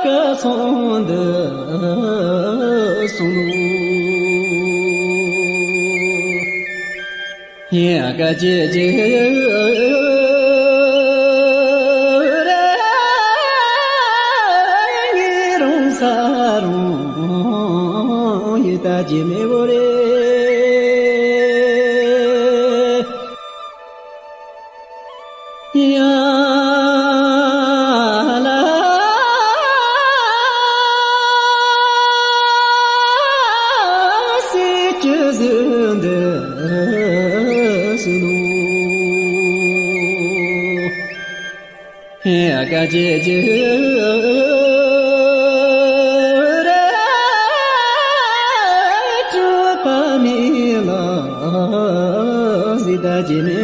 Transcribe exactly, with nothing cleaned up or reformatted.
སྐལ་བཟང་འདི་གསུངས་ནོ། ཡ་ག་ཅི་ཅི་རེ་ངེ་རང་ས་རང་ཡི་ད་ཅི་མེ་བོ་རེ། ཡ་ལ་སི་ཅི་ཟི་འདི་སུ་ནུ། ཡ་ག་ཅི་ཅི་རེ་གྲུབ་པ་མི་ལ་སི་ད་ཅི་མེ།